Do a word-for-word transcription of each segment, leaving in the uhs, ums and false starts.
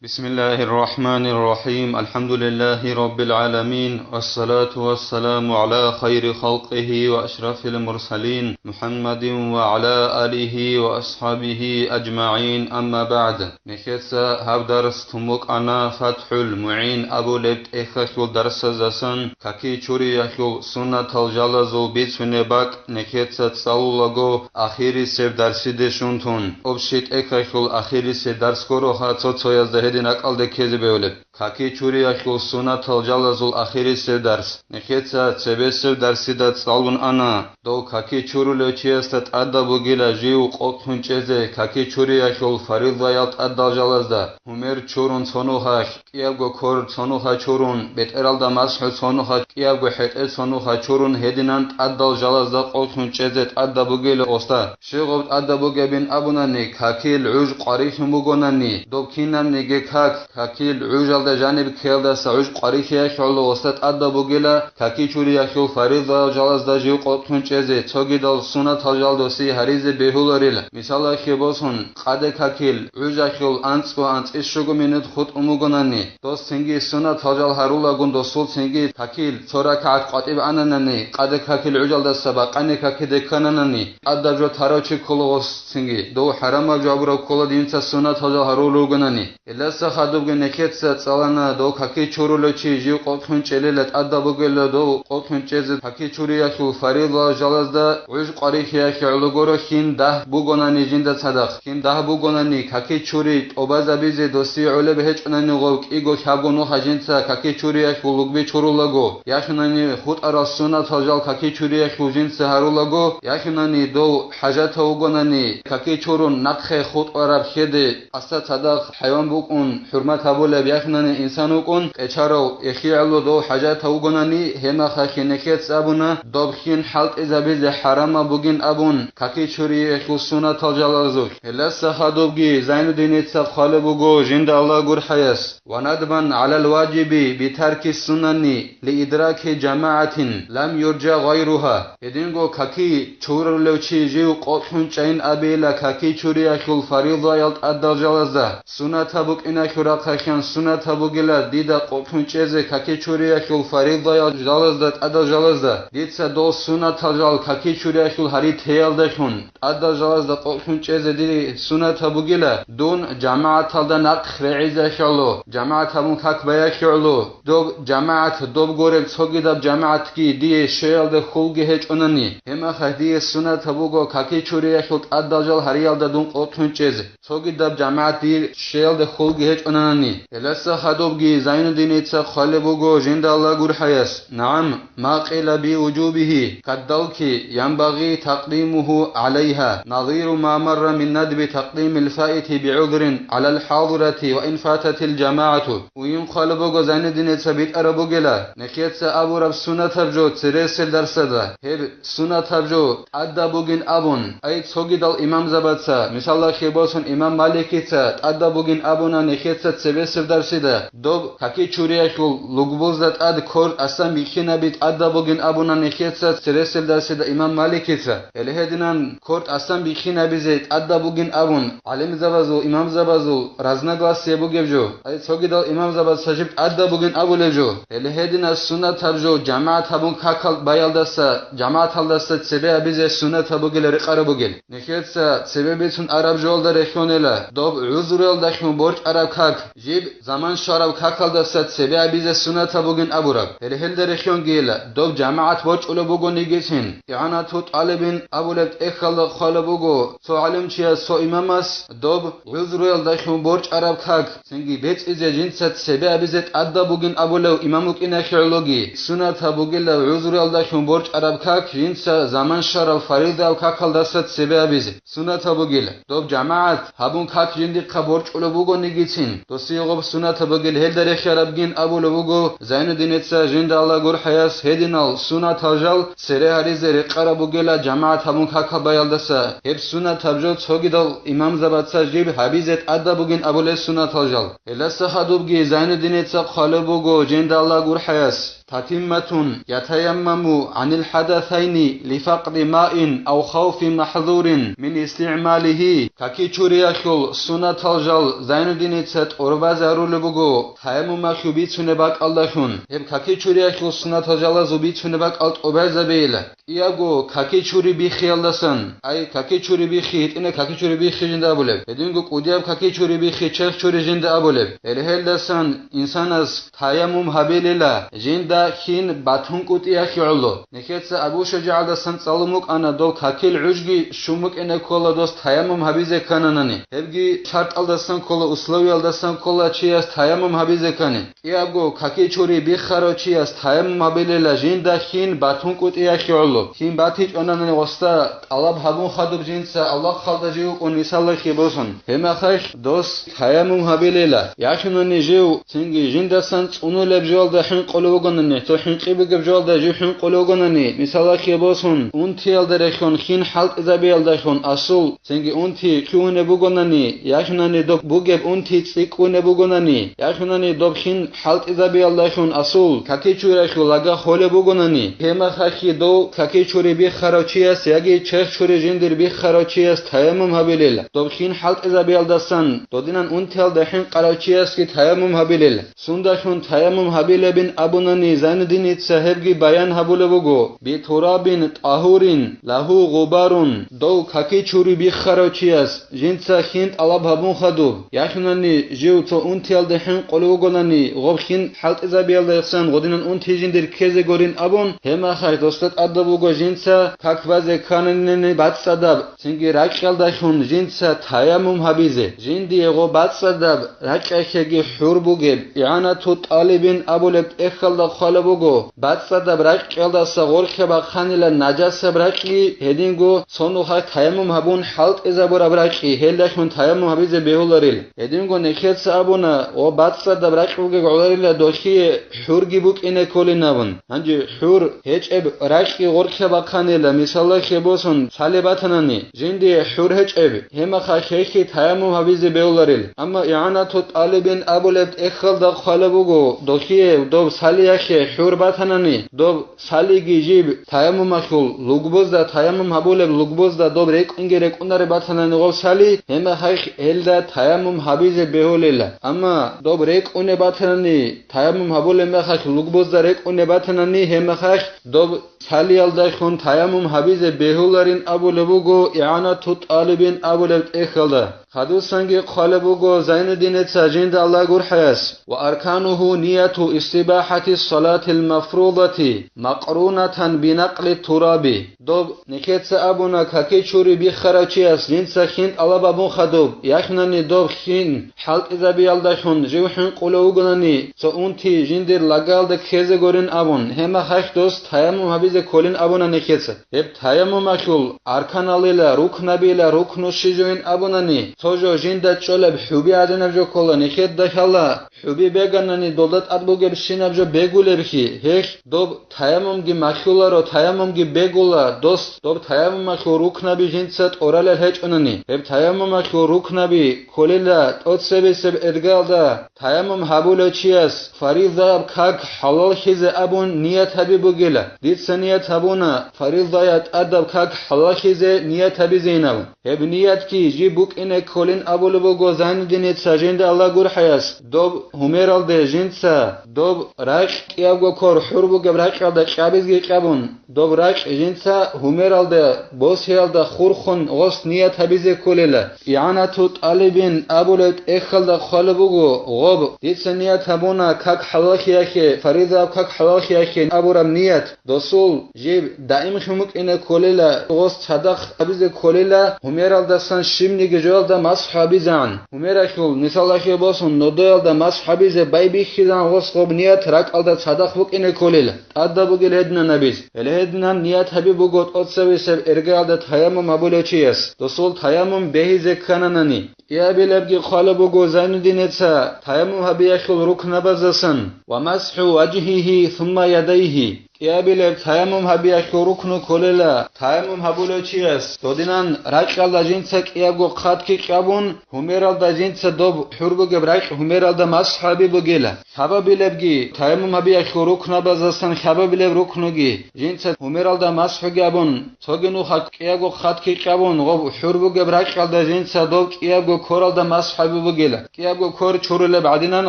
بسم الله الرحمن الرحيم. الحمد لله رب العالمين. والصلاة والسلام على خير خلقه وأشرف المرسلين محمد وعلى آله وأصحابه أجمعين. أما بعد. Нехеца гьаб дарс тун букӀана ФатхӀул МугӀин абулеб тӀехьалъул дарсаздасан. Каки чуриялъул суннатал жалазул бицунеб бакӀ нехеца цӀалулаго ахирисеб дарсиде щун тун. Общий тӀехьалъул ахирисеб дарс гуроха цо-цоязда гьедин ракӀалде ккезе бегьулеб. Каки чуриялъул суннатал жалазул ахирисеб дарс. Нехеца цебесеб дарсида цӀалун ана. Дов каки чурулев чиясда тӀадаб бугила жив къотӀлъун чӀезе каки чуриялъул фаридаял тӀадал жалазда: гьумер чурун цонухалъ, кӀиябго кор цонухалъ чурун, бетӀералда масхӀу цонухалъ, кӀиябго хӀетӀе цонухалъ чурун, гьединан тӀадал жалазда къотӀлъун чӀезе тӀадаб бугила осда. Щиб гъоб тӀадаб бугебин абунани, какил гӀуж къварилъун бугонани, доб кинабниги как, какил гӀужалда жаниб ккеялдаса гӀуж къварилъиялъ гӀоло осда тӀадаб бугила, каки чуриялъул фаридаял жалазда жив къотӀлъун чӀезе, цогидал суннатал жал досие гьаризе бегьуларила. Мисалалъе босун, къаде какил гӀужалъул анцӀго анцӀила щуго минут хутӀун бугонани, дос цинги суннатал жал гьарулагун досул цинги какил цо ракагӀат къватӀиб ананани, къаде какил гӀужалдаса бакъани какиде ккананани, тӀадаб жо тарав чи ккола гъос цинги, дов хӀарамаб жо абураб ккола динца суннатал жал гьарулел ругонани. Гьелдаса хадубги нехеца цӀалана, дов каки чурулев чи жив къотӀлъун чӀелила тӀадаб бугила дов къотӀлъун чӀезе каки чуриялъул фаридаял жалазда гӀуж къварилъиялъ гӀоло гуро, хин дагь бугонани жинда цадахъ, хин дагь бугонани каки чури тӀубазабизе досие гӀолеб гьечӀонани гъов кӀиго лъабго нухалъ жинца каки чуриялъул лугби чурулаго, яхинани хутӀарал суннатал жал каки чуриялъул жинца гьарулаго, яхинани дов хӀажатав вугонани каки чурун нахъе хутӀараб хьеде, асда цадахъ хӀайван букӀун хӀурмат гьабулеб, яхинани инсан вукӀун къечарав, эхиялъул дов хӀажатав вугонани, гьеб мехалъ нехеца абуна, доб хин хӀалтӀизабизе хӀарамаб бугин абун, каки чуриялъул суннатал жалазулъ. Гьелдаса хадубги Зайнуддиница хъвалеб буго, жинда Аллагь гурхӀаяс: «Ва надбан гӀалал важиби битарки сунани лиидраки жамагӀатин лам юржа гъайругьа». Гьединго каки чурулев чи жив къотӀлъун чӀайин абейила каки чуриялъул фаридаял тӀадал жалазда, суннатаб букӀиналъул рахъалъан суннатаб бугила дида къотӀлъун чӀезе каки чуриялъул фаридаял жалазда, тӀадал жалазда, дица дол суннатал жал каки чуриялъул гьари теялдалъун, тӀадал жалазда къотӀлъун чӀезе дир суннатаб бугила, дун жамагӀаталда нахъ регӀизехьуло, жамагӀат гьабун как баяхьуло, доб жамагӀат, доб гореб цогидаб жамагӀатги дие щвеялда хьулги гьечӀонани, гьеб мехалъ дие суннатаб буго каки чуриялъул тӀадал жал гьариялда дун къотӀлъун чӀезе, цогидаб жамагӀат дие щвеялда хьулги гьечӀонани. Гьелдаса хадубги Зайнуддиница хъвалеб буго, жинда Аллагь гурхӀаяс: «НагӀам, ма къила би вужубигьи, кадалки янбагъи такъдимугьу гӀалайгьа, назиру ма марра мин надби такъдимил фаити бигӀузрин гӀалал хӀазирати ва ин фататил жамагӀату». Уюн хъвалеб буго Зайнуддиница битӀараб бугила, нехеца абураб суннатаб жо цересел дарсада, гьеб суннатаб жо тӀадаб бугин абун, ай цогидал имамзабаца, мисалалъе босун, имам Маликица тӀадаб бугин абуна нехеца цебесеб дарсида, доб каки чуриялъул лугбузда тӀад кор тӀасан бихьинаби тӀадаб бугин абуна нехеца цересеб дарсида имам Маликица. Гьеле гьединан кор тӀасан бихьинабизе тӀадаб бугин абун, гӀалимзабазул, имамзабазул разногласие бугеб жо, ай цогидал имамзабаз жиб тӀадаб бугин абулеб жо. Гьеле гьединаб суннатаб жо жамагӀат гьабун какал баялдаса, жамагӀаталдаса цебе абизе суннатаб бугила рекъараб бугел. Нехеца цебе бицун араб жоялда рехьонела, доб гӀузруялдалъун борчӀараб как, жиб заман щвараб какалдаса цебе абизе суннатаб бугин абураб. Гьеле гьелда рехьонгийила, доб жамагӀат борчӀулеб бугонигицин, ИгӀанату тӀалибин абулеб тӀехьалда хъвалеб буго цо гӀалимчияс цо имамас, доб гӀузруялдалъун борчӀараб как, цинги бецӀизе жинца цебе абизе тӀадаб бугин абулев имам вукӀиналъе гӀологи, суннатаб бугила гӀузруялдалъун борчӀараб как жинца заман щвараб фаридаб какалдаса цебе абизе. Суннатаб бугила, доб жамагӀат гьабун как жиндихъа борчӀулеб бугонигицин, досие гъоб суннатаб бугел гьелда рехьарабгин абулеб буго Зайнуддиница, жинда Аллагь гурхӀаяс, гьединал суннатал жал цере гьаризе рекъараб бугела жамагӀат гьабун какал баялдаса, гьеб суннатаб жо цогидал имамзабаца жиб гьабизе тӀадаб бугин абулеб суннатал жал. Гьелдаса хадубги Зайнуддиница хъвалеб буго, жинда Аллагь гурхӀаяс: تتمة يتيمم عن الحدثين لفقد ماء أو خوف محذور من استعماله. Каки чуриялъул суннатал жал Зайнуддиница тӀурбазарулеб буго таяммумалъул бицунеб бакӀалдалъун. Гьеб каки чуриялъул суннатал жалазул бицунеб бакӀал тӀубазабейила. КӀиябго каки чури биххиялдасан, ай, каки чури биххи, гьитӀина каки чури биххи жинда абулеб, гьединго кӀудияб каки чури биххи, черх чури жинда абулеб. Гьеле гьелдасан инсанас таяммум гьабилила, жинда хин батун кӀутӀиялъе гӀоло. Нехеца Абу ШажигӀалдасан цӀалун букӀана, дов какил гӀужги щун букӀине ккола дос таяммум гьабизе ккананани. Гьебги шартӀалдасан ккола, условиялдасан ккола чияс таяммум гьабизе ккани. КӀиябго каки чури биххарав чияс таяммум гьабилила жинда хин батун кӀутӀиялъе гӀоло. Хин батичӀонани гъосда тӀалаб гьабун хадуб жинца авлахъалда жив вукӀун мисаллахъе босун. Гьемахъалъ дос таяммум гьабилила. Яхинани жив цинги жиндасан цӀунулеб жоялда хӀинкъулев вугонани, цо хӀинкъи бугеб жоялда жив хӀинкъулев вугонани, мисаллахъе босун, унтиялда рехун хин хӀалтӀизабиялдалъун асул, цинги унти ккугьунеб бугонани, яхинани доб бугеб унти цӀикӀкӀунеб бугонани, яхинани доб хин хӀалтӀизабиялдалъун асул, каки чуралъул лага холеб бугонани, гьемахъахъе дов каки чури биххарав чияс яги черх чури жиндир биххарав чияс таяммум гьабилел, доб хин хӀалтӀизабиялдасан додинан унтиялда хӀинкъарав чиясги таяммум гьабилел. Сундалъун таяммум гьабилебин абунани Зайнуддиница гьебги баян гьабулеб буго: «Битурабин тӀагьурин лагьу гъубарун», дов каки чури биххарав чияс жинца хин тӀалаб гьабун хадуб, яхинани жив цо унтиялда хӀинкъулев вугонани, гъоб хин хӀалтӀизабиялдасан гъодинан унти жиндир ккезе гурин абун, гьемахъалъ досда тӀадаб буго жинца как базе ккананани бацӀцӀадаб, цинги ракьалдалъун жинца таяммум гьабизе. Жиндие гъо бацӀцӀадаб ракьалъеги хӀур бугеб, ИгӀанату тӀалибин абулеб тӀехьалда хъвалеб буго, бацӀцӀадаб ракьалдаса гъоркьа бахъанила нажасаб ракьги, гьединго цо нухалъ таяммум гьабун хӀалтӀизабураб ракьги, гьелдалъун таяммум гьабизе бегьуларил. Гьединго нехеца абуна, гъо бацӀцӀадаб ракь бугеб гӀоларила дохие хӀурги букӀине кколин абун. Гьанже хӀур гьечӀеб ракьги гъоркьа бахъанила, мисаллахъе босун, сали батанани, жиндие хӀур гьечӀеб, гьемахъа хехьи таяммум гьабизе бегьуларел. Амма ИгӀанату тӀалибин абулеб тӀехьалда хъвалеб буго, дохие доб салиялъе хӀур батанани, доб салиги жиб таяммумалъул лугбузда, таяммум гьабулеб лугбузда доб рекӀунги рекӀунареб батанани гъоб сали, гьемахъа гьелда таяммум гьабизе бегьулела. Амма доб рекӀунеб батанани, таяммум гьабулеб мехалъ лугбузда рекӀунеб батанани, гьеб мехалъ доб салиялдалъун таяммум гьабизе бегьуларин абулеб буго ИгӀанату тӀалибин абулеб тӀехьалда. Хадусанги хъвалеб буго Зайнуддинеца жинда Аллагь гурхӀаяс: «Ва аркануху нияту истибахӀати салатил мафрудати макърунатан бинакъли тураби». Доб нехеца абуна, каки чури биххарав чияс жинца хин тӀалаб абун хадуб, яхинани доб хин хӀалтӀизабиялдалъун жив хӀинкъулев вугонани, цо унти жиндир лагалда ккезе гурин абун, гьеб мехалъ дос таяммум гьабизе кколин абуна нехеца. Гьеб таяммумалъул арканалила, рукнабила, рукну щижугӀин абунани, цо жо жинда чӀолеб хӀуби гӀадинаб жо ккола, нехеда хьала, хӀуби беганани долда тӀад бугебщинаб жо бегулебхи, гьелъ доб таяммумги малъуларо, таяммумги бегула, дос доб таяммумалъул рукнаби жинца тӀоралел гьечӀунани. Гьеб таяммумалъул рукнаби кколила тӀоцебесеб иргаялда таяммум гьабулев чияс фаризаяб как хӀалаллъизе абун ният гьаби бугила. Дица ният гьабуна фаризаяб тӀадаб как хӀалаллъизе ният гьабизейин абун. Гьеб ниятги жиб букӀине кколин абулеб буго Зайнуддиница жинда Аллагь гурхӀаяс, доб гьумералде жинца доб ракь кӀиябго ккор хӀур бугеб ракьалда кьабизги кьабун, доб ракь жинца гьумералда босиялда хурхун гъос ният гьабизе кколела. ИгӀанату тӀалибин абулеб тӀехьалда хъвалеб буго, гъоб, дица ният гьабуна как хӀалаллъиялъе, фаризаяб как хӀалаллъиялъе абураб ният. Досул жиб даимлъун букӀине кколела, гъос цадахъ гьабизе кколела, гьумералдасан щибниги жоялда масхӀ гьабизегӀан. Гьумералъул, мисалалъе босун, нодоялда масхӀ гьабизе байбихьизегӀан гъос гъоб ният ракӀалда цадахъ букӀине кколела. ТӀадаб бугел гьединан гьабиз. Гьеле гьединан ният гьаби буго тӀоцебесеб иргаялда таяммум гьабулев чияс. Досул таяммум бегьизе ккананани. КӀиабилебги хъвалеб буго Зайнуддиница таяммум гьабиялъул рукнабаздасан: «Ва масхӀу важгьигьи сумма ядайгьи». КӀиабилеб таяммум гьабиялъул рукну кколела, таяммум гьабулев чияс додинан ракьалда жинца кӀиябго хъатги кьабун, гьумералда жинца доб хӀур бугеб ракь гьумералда масхӀ гьаби бугела. Лъабабилебги, таяммум гьабиялъул рукнабаздасан лъабабилеб рукнуги, жинца гьумералда масхӀуги абун, цоги нуха кӀиябго хъатги кьабун, гъоб хӀур бугеб ракьалда жинца доб кӀиябго коралда масхӀаби бугила. КӀиябго кор чурулеб гӀадинан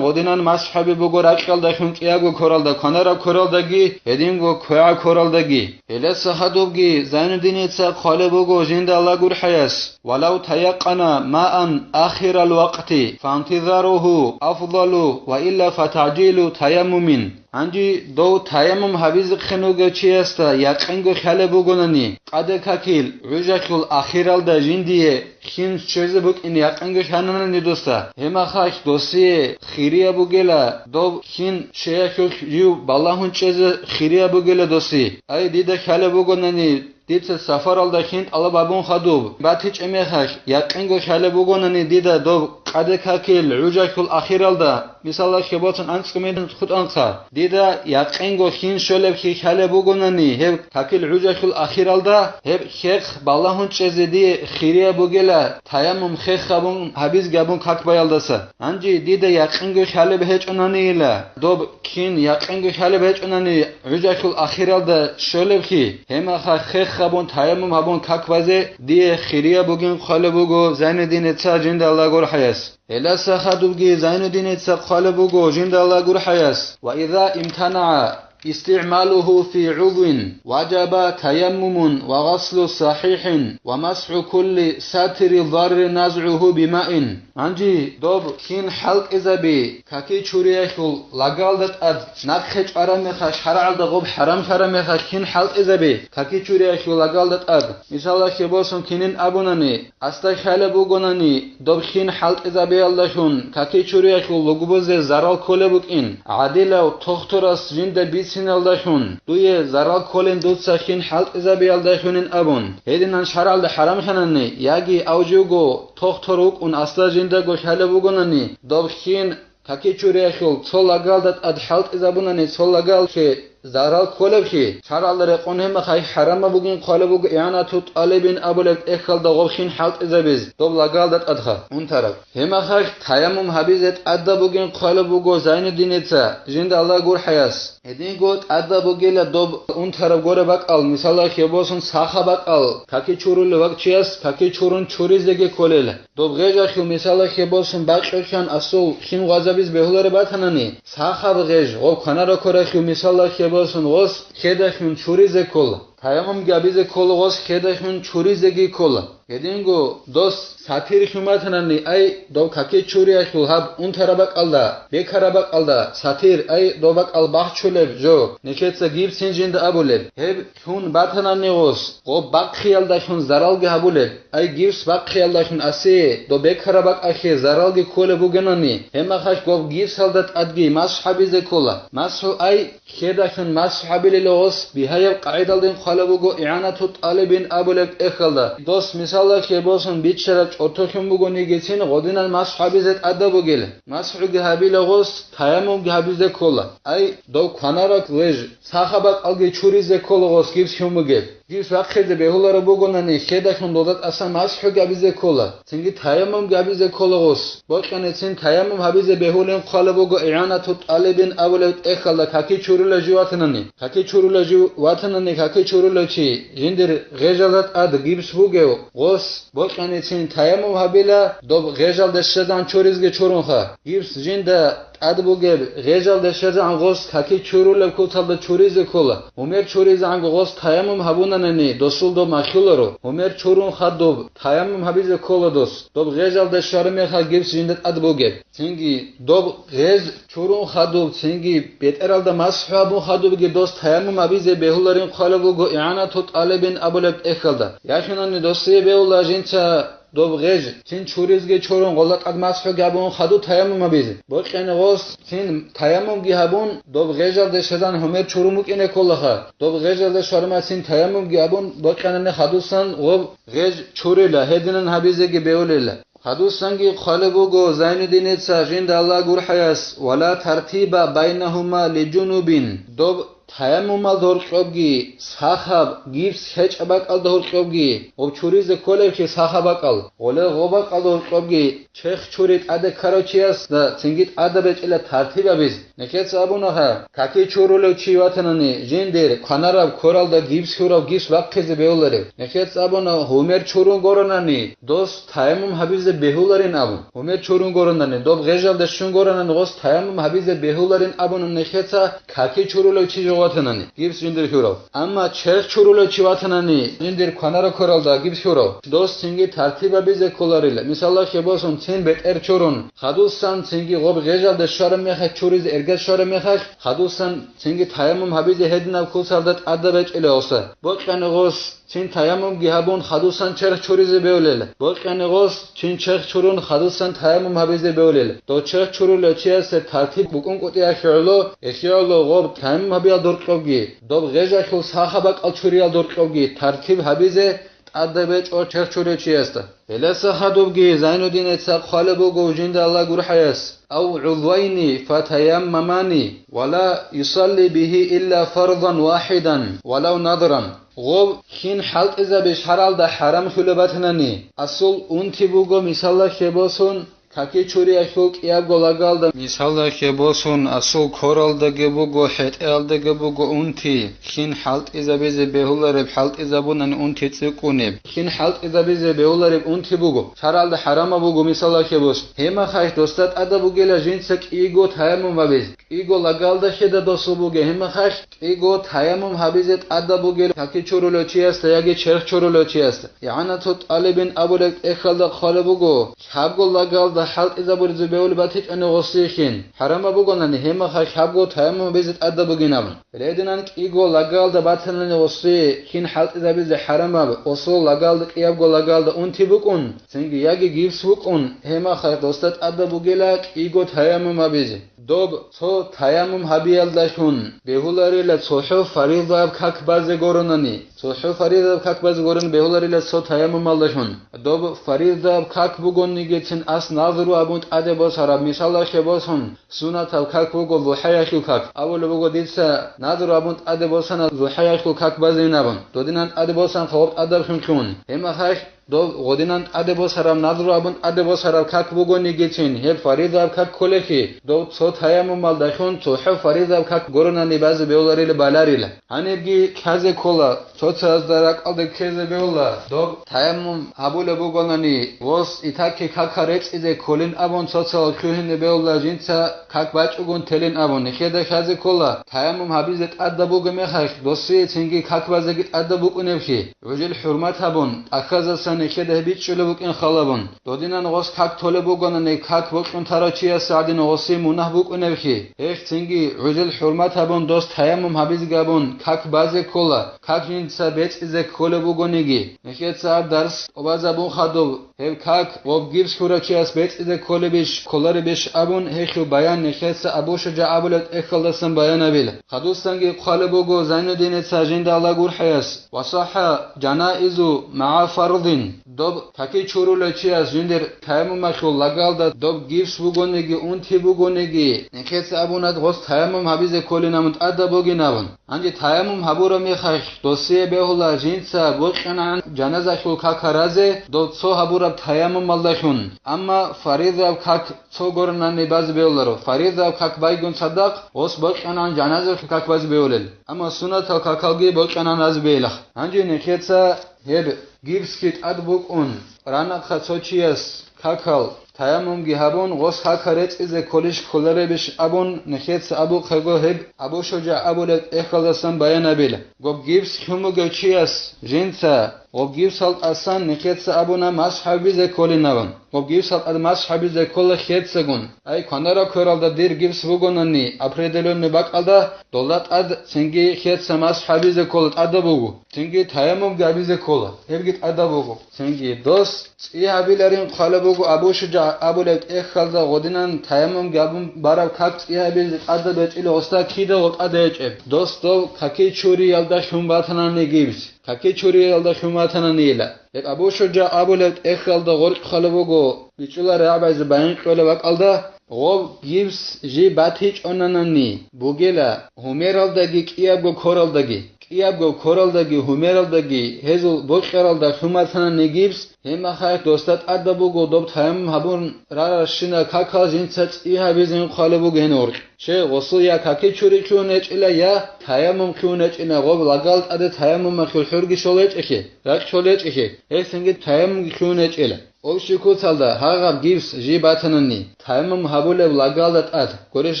гъодинан масхӀаби буго ракьалдалъун кӀиябго коралда, кванараб коралдаги, гьединго квегӀаб коралдаги. Гьелеса хадубги Зайнуддиница хъвалеб буго жинда Аллагь гурхӀаяс: «Валав таякъана маан ахирал вакъти, фантизаругьу афдалу ва илла фатагӀжилу таяммумин». Гьанже дов таяммум гьабизехъин вугев чиясда якъинго хъалеб бугонани, къаде какил гӀужалъул ахиралда жиндие хин щвезе букӀин якъинго хъананани досда, гьемахалъ досие хирияб бугела, дов хин щвеялъулъ жив балагьун чӀезе хирияб бугела досе. Ай, дида хъалеб бугонани, дица сафаралда хин тӀалаб гьабун хадуб батичӀеб мехалъ, якъинго хъалеб бугонани дида доб къаде какил гӀужалъул ахиралда, мисалалъе босун, анцӀкӀумидин хутӀанха, дида якъинго хин щолеб хъалеб бугонани, гьеб какил гӀужалъул ахиралда, гьеб хехъ балагьун чӀезе дие хирияб бугела, таяммум хехъ гьабун, гьабизги гьабун как баялдаса. Гьанже дида якъинго хъалеб гьечӀонанийила, доб хин якъинго хъалеб гьечӀонани гӀужалъул ахиралда щолеб хъи, гьемаха хехъ гьабун, таяммум гьабун как базе дие хирияб бугин хъвалеб буго Зайнуддиница жинда Аллагь гурхӀаяс. Гьеласа хадубги Зайнуддиница хъвалеб буго жинда Аллагь гурхӀаяс: «Ва иза имтанаъа истигӀмалугьу фи гӀудвин, важаба таяммумун ва гъаслу сахӀихӀин ва масхӀу кулли сатири зарри назгӀугьу бимаин». Гьанже доб хин хӀалтӀизаби каки чуриялъул лагалда тӀад нахъе чӀвараб мехалъ, шаргӀалда гъоб хӀарам лъараб мехалъ хин хӀалтӀизаби каки чуриялъул лагалда тӀад. Мисалалъе босун кинин абунани, асда хъалеб бугонани, доб хин хӀалтӀизабиялдалъун каки чуриялъул лугбузе зарал кколеб букӀин, гӀадилав тохторас жинда бициналдалъун дуе зарал кколин дуца хин хӀалтӀизабиялдалъунин абун, гьединан шаргӀалда хӀарам лъанани, яги авжуго тохтор вукӀун асда жиндаго хъалеб бугонани, доб хин каки чуриялъул цо лагалда тӀад хӀалтӀизабунани, цо лагалъе зарал кколеб хъи, шаргӀалда рекъон гьемахъ гьай хӀарамаб бугин хъвалеб буго игӀанату тӀалибин абулеб тӀехьалда гъоб хин хӀалтӀизабиз доб лагалда тӀадха унтараб. Гьемахъ гьай таяммум гьабизе тӀадаб бугин хъвалеб буго Зайнуддиница жинда Аллагь гурхӀаяс. Гьединго тӀадаб бугела доб унтараб гуреб бакӀал, мисалалъе босун, сахаб бакӀал, каки чурулев вакӀ чияс каки чурун чуризеги кколел. Доб гъежалъул мисалалъе босун бакьулъан асул хин гъвазабиз бегьулареб батанани, сахаб гъеж гъоб кванараб коралъул мисалалъе босун гъос хедалъун чуризе ккола, таяммумги гьабизе ккола гъос хедалъун чуризеги ккола. Гьединго дос сатир хьун батанани, ай, доб каки чуриялъул гьаб унтараб бакӀалда, бекараб бакӀалда сатир, ай, доб бакӀал бахчулеб жо, нилъеца гипсин жинда абулеб, гьеб хьун батанани гъос, гъоб бахъиялдалъун заралги гьабулеб, ай, гипс бахъиялдалъун асие доб бекараб бакӀалъе заралги кколеб бугенани, гьебмахалъ гъоб гипсалда тӀадги масхӀ гьабизе ккола. МасхӀу, ай, хедалъун масхӀ гьабилел гъос бигьаяб къагӀидалдин хъвалеб буго игӀанату тӀалибин абулеб тӀехьалда. Дос мисалалъе босун биччараб чӀорто хьун бугонигицин гъодинан масхӀ гьабизе тӀадаб бугел. МасхӀуги гьабила гъос, таяммумги гьабизе ккола. Ай, дов кванараб гъеж, сахаб бакӀалги чуризе ккола гъос гипс хьун бугеб. Гипс бахъизе бегьулареб бугонани, хедалъун долда тӀасан масхӀуги гьабизе ккола, цинги таяммумги гьабизе ккола гъос. Бокьаницин таяммум гьабизе бегьулин хъвалеб буго игӀанату тӀалибин абулеб тӀехьалда каки чурулев жив ватанани. Каки чурулев жив ватанани, каки чурулев чи жиндир гъежалда тӀад гипс бугев гъос бокьаницин таяммум гьабила, доб гъежалде щвезан чуризги чурунха. Гипс жинда тӀад бугеб гъежалде щвезегӀан гъос каки чурулеб куталда чуризе ккола. Гьумер чуризегӀанго гъос таяммум гьабунанани, досул доб махьуларо. Гьумер чурун хадуб таяммум гьабизе ккола дос, доб гъежалде щвараб мехалъ гипс жинда тӀад бугеб. Цинги доб гъеж чурун хадуб, цинги бетӀералда масхӀу гьабун хадубги дос таяммум гьабизе бегьуларин хъвалеб буго игӀанату тӀалибин абулеб тӀехьалда. Яхинани досие бегьула жинца доб гъеж, цин чуризги чурун, гъолда тӀад масхӀуги гьабун хадуб таяммум гьабизе. Бокьани гъос, цин таяммумги гьабун, доб гъежалде щвезан гьумер чурун букӀине кколаха. Доб гъежалде щварма цин таяммумги гьабун, бокьанани хадусан гъоб гъеж чурила, гьединан гьабизеги бегьулила. Хадусанги хъвалеб буго Зайнуддиница жинда Аллагь гурхӀаяс: «Ва ла тартиба байнагьума лиджунубин», доб таяммумалда гьоркьобги сахаб гипс гьечӀеб бакӀалда гьоркьобги, гъоб чуризе кколебхъи сахаб бакӀал, гъоле гъоб бакӀалда гьоркьобги черх чури тӀаде ккарав чиясда цинги тӀадаб гьечӀила тартиб гьабизе. Нехеца абуна гьа, каки чурулев чи ватанани, жиндир кванараб квералда гипс хьурав гипс бахъизе бегьуларев. Нехеца абуна, гьумер чурун горанани, дос таяммум гьабизе бегьуларин абун. Гьумер чурун горанани, доб гъежалда щун горанани, гъос таяммум гьабизе бегьуларин абун нехеца каки чурулев чи жо ватанани, гипс жиндир хьурав. Амма черх чурулев чи ватанани, жиндир кванараб квералда гипс хьурав, дос цинги тартиб гьабизе кколарила. Мисалалъе босун, цин бетӀер чурун, хадусан цинги гъоб гъежалда щвараб мехалъ чуризе эргат щвараб мехалъ, хадусан цинги таяммум гьабизе гьединаб куцалда тӀадаб гьечӀила гъоса. Бокьани гъос цин таяммумги гьабун, хадусан черх чуризе бегьулел. Бокьани гъос цин черх чурун, хадусан таяммум гьабизе бегьулел. Дов черх чурулев чиясе тартиб букӀун кӀутӀиялъе гӀоло, эхиялъул гъоб таяммум гьабиялда гьоркьобги, доб гъежалъул сахаб бакӀал чуриялда гьоркьобги тартиб гьабизе тӀадаб гьечӀо черх чурев чиясда. Гьелдаса хадубги Зайнуддиница хъвалеб буго жинда Аллагь гурхӀаяс: «Ав гӀудвайни фатаяммамани, ва ла юсалли бигьи илла фарзан вахӀидан, ва лав надран». Гъоб хин хӀалтӀизаби шаргӀалда хӀарамлъулеб батанани, асул унти буго, мисалалъе босун, каки чуриялъул кӀиябго лагалда, мисалалъе босун, асул квералдаги буго, хӀетӀеялдаги буго унти, хин хӀалтӀизабизе бегьулареб, хӀалтӀизабунани унти цӀикӀкӀунеб, хин хӀалтӀизабизе бегьулареб унти буго, шаргӀалда хӀарамаб буго, мисалалъе босун. Гьеб мехалъ досда тӀадаб бугила жинца кӀиго таяммум гьабизе. КӀиго лагалда хьеда досул бугеб, гьеб мехалъ кӀиго таяммум гьабизе тӀадаб бугел каки чурулев чиясда яги черх чурулев чиясда. ИгӀанату тӀалибин абулеб тӀехьалда хъвалеб буго, лъабго лагалда хӀалтӀизабулеб бегьулеб батичӀони гъосие хин хӀарамаб бугонани, гьеб мехалъ лъабго таяммум гьабизе тӀадаб бугин абун. Гьединан кӀиго лагалда батанани гъосие хин хӀалтӀизабизе хӀарамаб, гъосул лагалда, кӀиябго лагалда унти букӀун, цинги яги гипс букӀун, гьеб мехалъ досда тӀадаб бугила кӀиго таяммум гьабизе. Доб цо таяммум гьабиялдалъун бегьуларила цохӀо фаризаяб как базе горонани, цохӀо фаризаяб как базе горон бегьуларила цо таяммумалдалъун. Доб фаризаяб как бугонигицин ас назру абун тӀаде босараб, мисалалъе босун, сунатаб как буго лухӀаялъул как. Абулеб буго дица назру абун тӀаде босана лухӀаялъул как базейин абун. Додинан тӀаде босан хабаб тӀадаблъун лъун. Гьеб мехалъ дов гъодинан тӀаде босараб, назру абун тӀаде босараб как бугонигицин, гьеб фаризаяб как кколехи, дов цо таяммумалдалъун цохӀо фаризаяб как горонани базе бегьуларила баларила. Гьанибги лъазе ккола, цоцазда ракӀалде ккезе бегьула, дов таяммум гьабулеб бугонани, вос итакки кака рецӀизе кколин абун цоцал лъугьине бегьула жинца как бачӀугун телин абун, нехеда лъазе ккола, таяммум гьабизе тӀадаб бугеб мехалъ, досие цинги как базеги тӀадаб букӀунеблъи, гӀужил хӀурмат гьабун, тӀахьазасан нехеда гьеб бичӀчӀулеб букӀин халабун. Додинан гъос как толеб бугонани, как бокьун тарав чияс гӀадин гъосие мунагь букӀунеблъи, гьелъ цинги гӀужил хӀурмат гьабун дос таяммум гьабизеги абун как базе ккола, как жинца бецӀизе кколеб бугониги. Нехеца гьаб дарс тӀубазабун хадуб, гьеб как гъоб гипс хьурав чияс бецӀизе кколебищ, кколаребищ абун, гьелъул баян нехеца Абу ШужагӀ абулеб тӀехьалдасан баянабила. Хадусанги хъвалеб буго Зайнуддиница жинда Аллагь гурхӀаяс: «Ва сахӀа жанаизу магӀа фарзин». Доб каки чурулев чияс жиндир таяммумалъул лагалда доб гипс бугониги, унти бугониги, нехеца абуна гъос таяммум гьабизе кколин абун, тӀадаб бугин абун. Гьанже таяммум гьабураб мехалъ досие бегьула жинца бокьанагӀан жаназалъул как гьаразе дов цо гьабураб таяммумалдалъун. Амма фаризаяб как цо горонани базе бегьуларо, фаризаяб как байгун цадахъ гъос бокьанагӀан жаназалъул как базе бегьулел. Амма суннатал какалги бокьанагӀан базе бегьилаха. Гьанже нехеца гьеб гипсги тӀад букӀун, ранахъа цо чияс какал таяммумги гьабун, гъос кака рецӀизе кколищ кколаребищ абун, нехеца абухъего гьеб Абу ШужагӀ абулеб тӀехьалдасан баянабила. Гъоб гипс лъун бугев чияс жинца гъоб гипсал тӀасан нехеца абуна масхӀ гьабизе кколин абун. Гъоб гипсал тӀад масхӀ гьабизе ккола хецагун. Ай, кванараб квералда дир гипс бугонани, определённый бакӀалда, долда тӀад цинги хеца масхӀ гьабизе ккола, тӀадаб буго, цинги таяммумги гьабизе ккола, гьебги тӀадаб буго. Цинги дос цӀи гьабиларин хъвалеб буго Абу ШужагӀ абулеб тӀехьалда гъодинан таяммумги гьабун бараб как цӀи гьабизе тӀадаб гьечӀила гъосда кидаго тӀад гьечӀеб. Дос дов каки чуриялда лъун батанани гибс. Каки чуриялда лъун батананила. Гьеб Абу Шужа абулеб тӀехьалда гъоркь хъалеб буго, бичӀчӀулареб гӀабайзе баян кьолеб бакӀалда, гъоб гибс жиб батичӀонанани, бугела, гьумералдаги кӀиябго коралдаги. КӀиябго коралдаги гьумералдаги гьезул бокьаралда лъуматанани гибс, гьеб мехалъ досда тӀадаб буго доб таяммум гьабун рарарщинал какал жинца цӀи гьабизин хъвалеб буго гьенив гъоркь. Че, гъосул я каки чури лъугьун гьечӀила, я таяммум лъугьун гьечӀила, гъоб лагал тӀаде таяммумалъул хӀурги щолечӀелъи, ракь щолечӀелъи, гьелъинги таяммумги лъугьун гьечӀила. Общий куцалда гьагъаб гибс жиб батанани, таяммум гьабулеб лагалда тӀад, гурищ,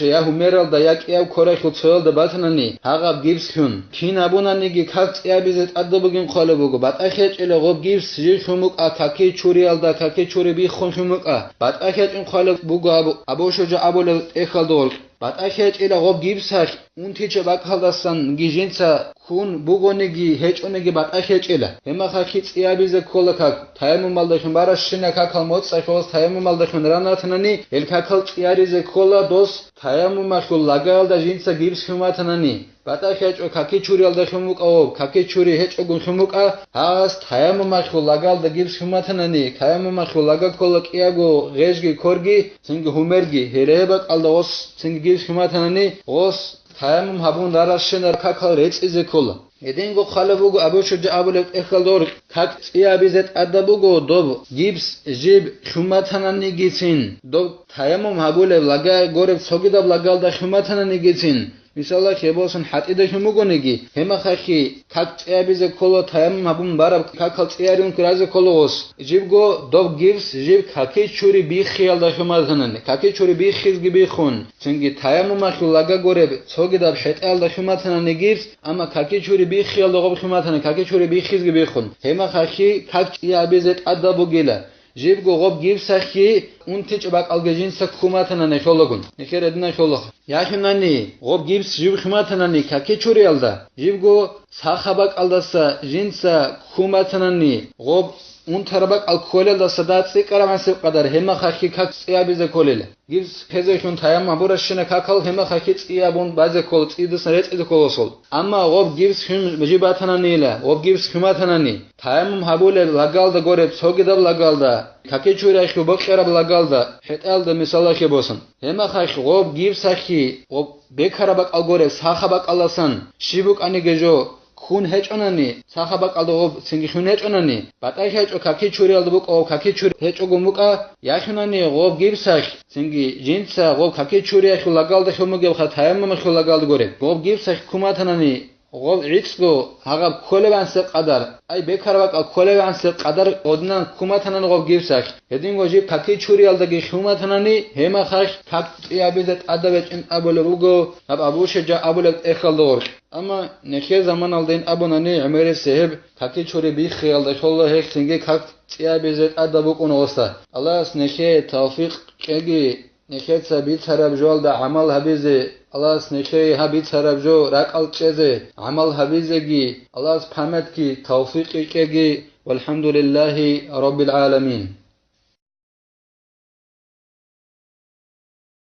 я гьумералда, я кӀияв корахьул цоялда батанани, гьагъаб гибс лъун. Кин абунаниги как цӀиабизе тӀадаб бугин хъвалеб буго, батӀа хечӀила гъоб гибс жиб лъун букӀа каки чуриялда, каки чури биххун лъун букӀа. БатӀа хечӀин хъвалеб буго абу, Абу Шужа абулеб тӀехьалда гъоркь. БатӀа хечӀила гъоб гибсалъ, унтича бакӀалдасанги жинца ккун бугониги гьечӀониги батӀа хечӀила. Гьеб мехалъги цӀиабизе ккола как, таяммумалдалъун баращина какал моцӀалъ гъос таяммумалдалъун ранатанани, гьел какал цӀияризе ккола дос таяммумалъул лагаялда жинца гибс лъуматанани. БатӀа хечӀо каки чуриялда лъун букӀа гъоб, каки чури гьечӀогун лъун букӀа, гьагъас таяммумалъул лагаялда гибс лъуматанани, таяммумалъул лага ккола кӀиябго гъежги корги, цинги гьумерги, гьеле бакӀалда гъос цинги гибс лъуматанани, гъос таяммум гьабун раращинал какал рецӀизе ккола. Гьединго хъвалеб буго Абу Шужа абулеб тӀехьалда гъоркь, как цӀиабизе тӀадаб буго доб гибс жиб лъуматананигицин, доб таяммум гьабулеб лага гореб цогидаб лагалда лъуматананигицин. Мисалалъе босун, хӀатӀида лъун бугониги, гьеб мехалъги как цӀиабизе ккола, таяммум гьабун бараб какал цӀиарун ккуразе ккола гъос. Жибго доб гибс жиб каки чури биххиялда лъуматанани, каки чури биххизги биххун, цинги таяммумалъул лага гореб цогидаб хӀетӀаялда лъуматанани гибс, амма каки чури биххиялда гъоб лъуматани, каки чури биххизги биххун, гьеб мехалъги как цӀиабизе тӀадаб бугила. Жибго гъоб гибсахъги унтичӀеб бакӀалги жинца ккуматана нехолагун, нехер гьедина хьола. Яхинани гъоб гибс жив хьуматанани каки чуриялда, жибго сахаб бакӀалдаса жинца ккуматанани гъоб унтараб бакӀал кколелдаса дагь цӀикӀкӀараб гӀансеб къадар гьеб мехалъги как цӀиабизе кколела. Гибс хезехьун таяммум гьабуращина какал гьеб мехалъги цӀиябун базе ккола, цӀидасан рецӀизе кколасул. Амма гъоб гибс хьун жиб батананила, гъоб гибс хьуматанани, таяммум гьабулеб лагалда гореб цогидаб лагалда, каки чурайхъи бокьараб лагалда, хӀетӀалда мисалалъе босун. Гьеб мехалъ гъоб гибсахъи, гъоб бекараб бакӀал гореб сахаб бакӀаласан, щиб букӀаниги жо, ккун гьечӀонани, сахаб бакӀалда гъоб цинги хьун гьечӀонани, батӀа хечӀо каки чуриялда букӀа гъоб каки чури гьечӀогун букӀа, яхинани гъоб гибсахъ, цинги жинца гъоб каки чуриялъул лагалда хьун бугебха таяммумалъул лагалда гореб, гъоб гибсахъ ккуматанани, гъоб гӀицӀго гьагъаб кколеб гӀансеб къадар, ай, бекараб бакӀал кколеб гӀансеб къадар гъодинан ккуматанани гъоб гибсахъ, гьединго жиб каки чуриялдаги хьуматанани, гьеб мехалъ как цӀиябизе тӀадаб гьечӀин абулеб буго гьаб Абу Шужа абулеб тӀехьалда гъоркь. Амма нехер заманалдин абунани гӀемерисеб каки чури биххиялда хьола гьелъинги как цӀиябизе тӀадаб букӀун гъосда. Аллагьас нехее тавфикъ кьеги, нехеца бицараб жоялда гӀамал гьабизе, Аллагьас нехее гьаб бицараб жо ракӀал чӀезе, гӀамал гьабизеги, Аллагьас памятги тавфикъги кьеги, валхӀамдулиллагьи раббил гӀаламин.